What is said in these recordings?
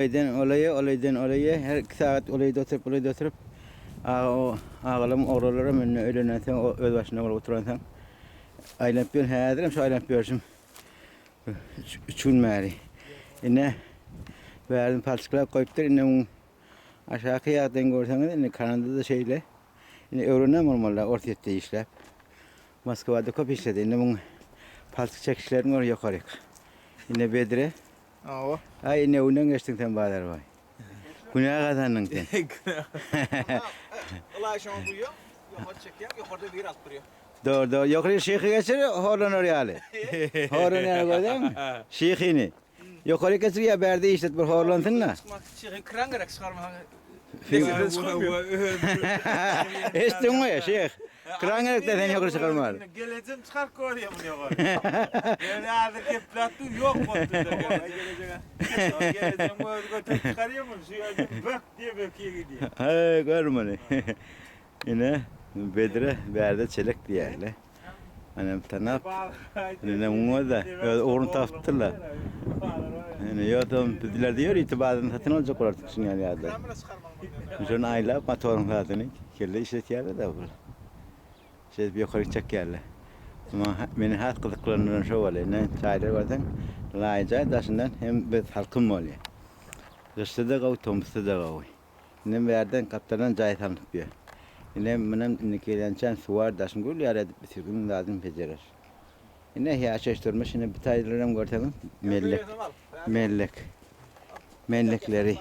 Öýden olaýa, olaýdan olaýa, her iki sagat olaýda oturyp, bulaýda oturyp, aga o agalam, ogralaram indi öýlenden soň o öz başyna bolup oturansoň aýlanyp ýörün. Häzirem şu aýlanyp ýörşüm. Üç, üç gün bäri. Ine bärini palçyklap goýupdyr. Indi muň aşaky ýagdaýyny görseňiz, indi Kanadada şeýle. Indi öwrenen bolmalylar Orsýetde işläp. Moskwada köp işledi. Indi muň palçyk çekişlerini gör ýokaryk. Ine bedre. Hawa. Aý ine öňden geçdiň sen Bazarbaý. Günä gazandyň sen. Ylaý şoňa guýýaň, ýokary çekýäň, ýokarda biri alyp durýar. Dogry, dogry. Ýokary şyhy geçir, horlanar ýaly. Horlanar ýaly gördüňmi? Şyhyny. Ýokary geçir ýa bärde işlet bir horlansyn-da. Şyhyň kran gerek çykarmaga. Eşitdiňmi, şyh? Kran gerek-dä seni ýokary çykarmaga. Gelejem çykaryp görýär muny ýokary. Ýöne häzir gepläp dur, ýok bolupdyr gelejege. Gelejegiň özi göterip çykarýar muny, şu ýerde bök diýe bökýär gidýär. Heý, gör muny. Ine, bedre, bärde çelek diýýärler. Ine, tanap. Ine, muňa-da öz ugruny tapypdyrlar. Ine, ýogsam bizlerde ýörite bazyny satyn aljak bolardyk şuny ýaly ýagdaý. Şony aýlap motoryň zadyny kelle işletýärler-de bular. Şeýdip ýokary çekýärler. Maňa meni has gyzyklandyran şo bolýar. Ine, jaýlar görseň, laý jaý daşyndan hem bir salkyn bolýar. Gyşda-da gowy, tomusda-da gowy. Inem bärden gapdaldan jaý salnyp ýör. Inem munam indi gelýänçäm suwar daşyny gül ýaly edip süzgün zadyny bejerer. Ine ýaşaýyş durmuş ine bu taýlaram görseňiz mellek mellek mellekleri.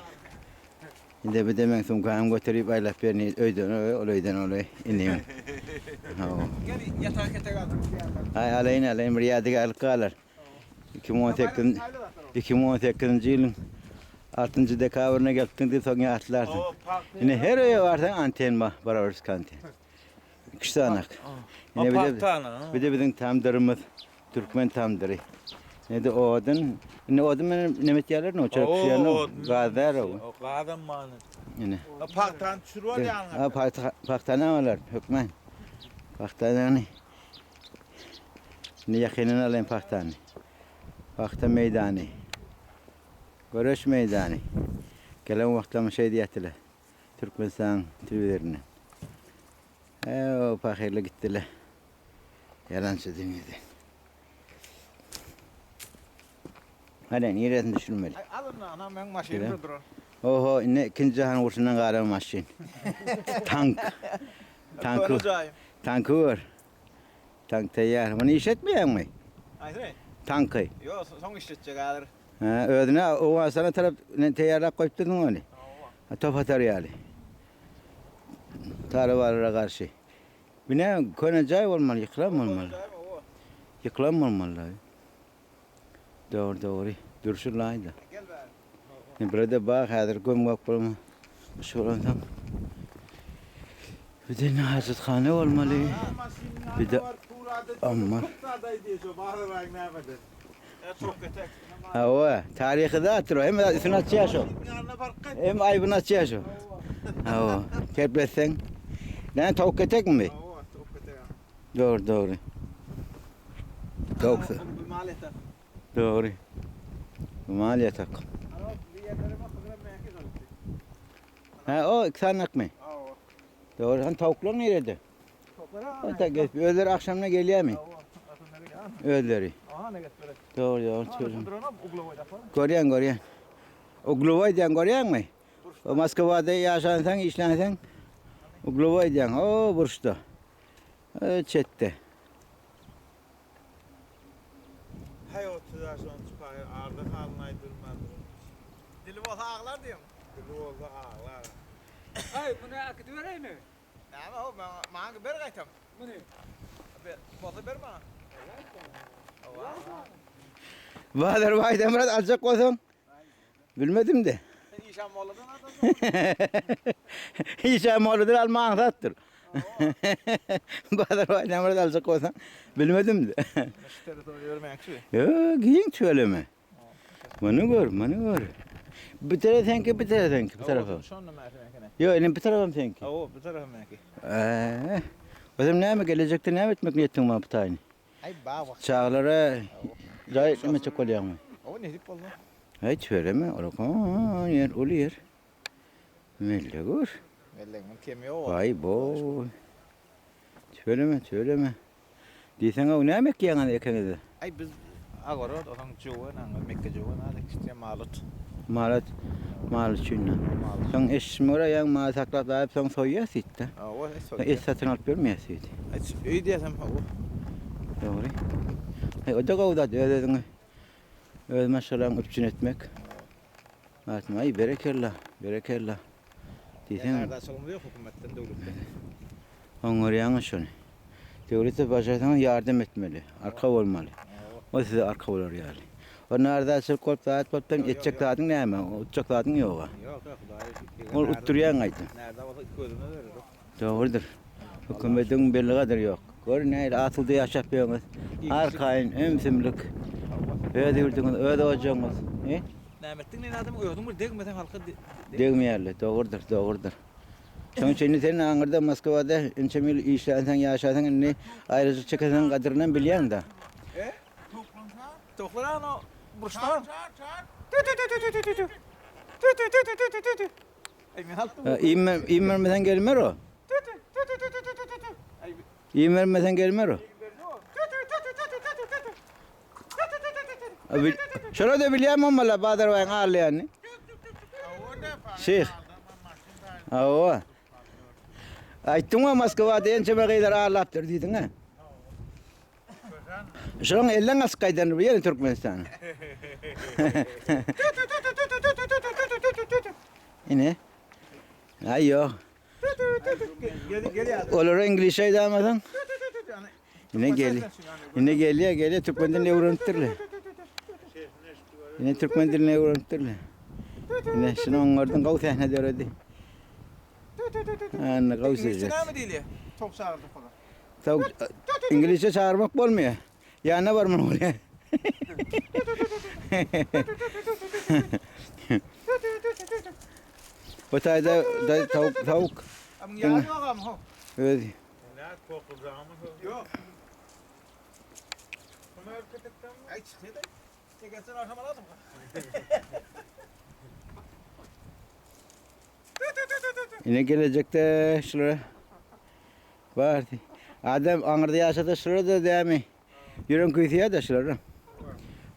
Indi bir de meň sumkamy göterip aýlap ýör ni öýden öýe ol öýden ol öý inim. Hawa. Gel ýataga ketek al. Aý alaýyn alaýyn bir ýadygärlik galar. 2018 2018-nji ýylyň 6-njy dekabrynda gelipdiň diýip soň ýatlarsyň. Ine her öýe barsaň anten bar, barabarski anten. Iki sanak. Ine bir de, bir de biziň tamdyrymyz, türkmen tamdyry. Ne de odun. Ine odun menen neme etýärler, no çörek pişirýärler, gaz däl o. O gazam many. Ine. Pagtany düşürip alýaňyz. Ha, pagta, pagtany alar, hökman. Pagtany. Indi ýakyndan alaýyn pagtany. Pagta meýdany. Göreş meýdany. Gelen wagtlarym şeý diýýärdiler. Türkmenistanyň telewizoryndan. Eý, o pahyrlar gitdiler. Ýalançy dünýeden. Hany, niresini düşürmeli? Aý, al indi, ana, meň maşynym duran. Oho, indi ikinji jahan urşundan galan maşyn. Tank. Tanky. Tanky gör. Tank taýýar. Muny işletmeýäňmi? Haýsyny? Tanky. Ýok, soň işletjek häzir. Hä, özüne Owganystana tarap taýýarlap goýupdyrsyň ony. Hawa. Top atar ýaly. Talybalara garşy. Bu näme, köne jaý bolmaly, ýykylan bolmaly. Ýykylan bolmaly. Dogry, dogry. Durşy laýda. Gel bäri. Burada bag häzir göm-gök bolma. Gyş bolansoň. Bir de hajathana bolmaly. Bir de ammar. Hawa, taryhy zatdyr o. Hem üstüni açýar şo. Hem aýbyny açýar şo. Hawa, kepletseň. Näme towuk ketekmi? Hawa, towuk ketek. Dogry, dogry. Towuk. Dogry. Mal ýatak. Ha o iki sanakmy? Dogry. Han tawuklar nirede? Tawuklar ha. Özleri akşamına gelýärmi? Özleri. Dogry, dogry. Görýän, görýän. Uglowoý diýen görýäňmi? O Moskwada ýaşansaň, işlänseň Uglowoý diýen. O burçda. Çetde. Häý 30 ýaş onçy pahyr arda halyny aýdylman durunmyş. Dili bolsa aglar diýiň. Dili bolsa aglar. Aý muny äkidibereými? Näme how maňa maňa ber gaýtam. Muny. Ber bolsa ber maňa. Bazar Baýdamyrat aljak bolsaň Bilmedim-de. Sen işan molladan alsaň. Işan molladan alma aňsatdyr. Bazar Baýdamyrat aljak bolsaň bilmedim-de. Şu territoriýa ýörmeýänki. Ýo, giň tüweleme. Muny gör, muny gör. Bu taraf seňki, bu taraf seňki, bu taraf. Şonda mähri meňkine. Ýo, indi bu tarafam seňki. Hawa, bu tarafam meňki. Eee. Özem näme gelejekde näme etmek niýetiň bar bu taýyny? Aý, bag bakjak. Çagalara jaý etmejek bolýaňmy? Hawa, nesip bolsa. Aý çöreme, ulakan ýer, uly ýer. Melle gör. Mellegiň kemi ýok. Waý bo. Çöreme, çöreme. Diýseň-ow näme ekýäňiz ekeňizde? Aý biz agorod, onuň jöwen, aňa mekgejöwen az ekişdirýän malut. Malat, mal üçin. Soň eşişime görä ýaň mal saklap daýyp soň soýýar süýtde. Hawa, et soýýar. Et satyn alyp bermeýär süýdi. Aý öý diýsem hawa. Dogry. Aý o-da gowy zat öz-özüňi öz maşgalaňy üpjün etmek. Atma aý berekella, berekella. Diýseň. Ýardaşlygymyz ýok hökümetden, döwletden. Oňarýaňyz şony. Döwlete başarsaňyz ýardam etmeli, arka bolmaly. O size arka bolar ýaly. O narzalçylyk bolup zat bolup sen etjek zadyň näme? Utjak zadyň ýoga. Ýok, ýok, Hudaýa şükür. Ol utdurýaň gaýta. Närde bolsa gözüme berer o. Dogrudyr. Hökümediň belli gadyry ýok. Gör nähili asuda ýaşap ýörüňiz. Arkaýyn, ümsümlik. Öz ýurduňyz, öz ojagyňyz. He? Nämetdiň diýen adam özüň bir degmeseň halka degmeýärler. Dogrudyr, dogrudyr. Şonuň üçin indi sen aňyrda Moskwada ençeme ýyl işlänsoň, ýaşansoň indi aýryjyk çekeseň gadyrynam bilýäň-dä. E? Towuklar ana burçdan. Iým iým bermeseň gelmer o. Iým bermeseň gelmer o. Şolar da bilýän bolmaly Bazarbaýyň aglaýanyny. Şeýh. Hawa. Aýtdyň-a Moskwada ençeme gyzlar aglapdyr diýdiň-ä. Şoň elden gaçyp gaýdandyr bu ýene Türkmenistana. Ine. Aý ýok. Olara iňlisçe aýdamasaň. Ine gel. Ine gelýär, gelýär türkmen dilini öwrenipdirler. Ine türkmen dilini öwrenipdirler. Ine şuny oňardyň gowy sähne döredi. Anna gowy Iňlisçe näme diýilýär? Towuk çagyrdyk olar. Towuk iňlisçe çagyrmak bolmaýar. Ýanyna barmaly bolýar. Bu taýda da towuk towuk. Amyň ýagy ýok am ho. Öz. Ýok. Aý çykýa-da. Çekersen agşam alarsyň. Ine gelejekde şulara bar. Adam aňyrda ýaşasa şulara da dämi? Ýüregiň küýseýär-de şulara.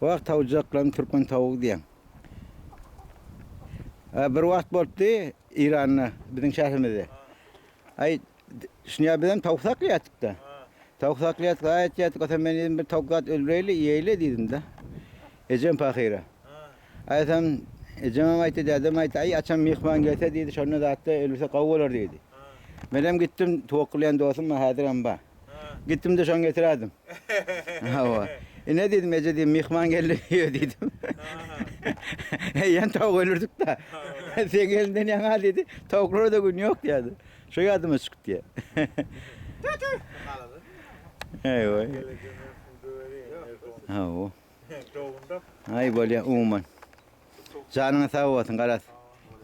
Wah tawjaklam türkmen tawugy diýen. Bir wagt bolupdy Iranda biziň şäherimizde. Aý şuny bizem tawuk saklaýardyk-da. Tawuk saklaýardyk, aýtýardyk, ota men dedim bir tawuk zat öldüreýli, iýeýli diýdim-de. Ejem pahyra. Aýtsam, ejemem aýtdy, dädem aýtdy, aý açan myhman gelse diýdi, şonda zatda öldürse gowy bolar diýdi. Menem gitdim, towuk gylýan dostum bar, häzirem bar. Gitdim-de şony getirädim. Hawa. Ine diýdim, eje diýdim, myhman geldi öýe diýdim. Eýýäm towuk öldürdik-de. Seň elinden ýaňa diýdi, towuklara-da gün ýok diýdi. Şo ýadyma çykyp diýýär. Eý-oý. Hawa. Aý bolýa umuman. Janyňyz sag bolsun garaz.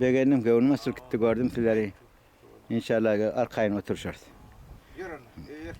Begendim göwnüm açylyp gitdi gördüm sizleri. Inşallah arkaýyn oturyşarys. Ýör onda. Ýör.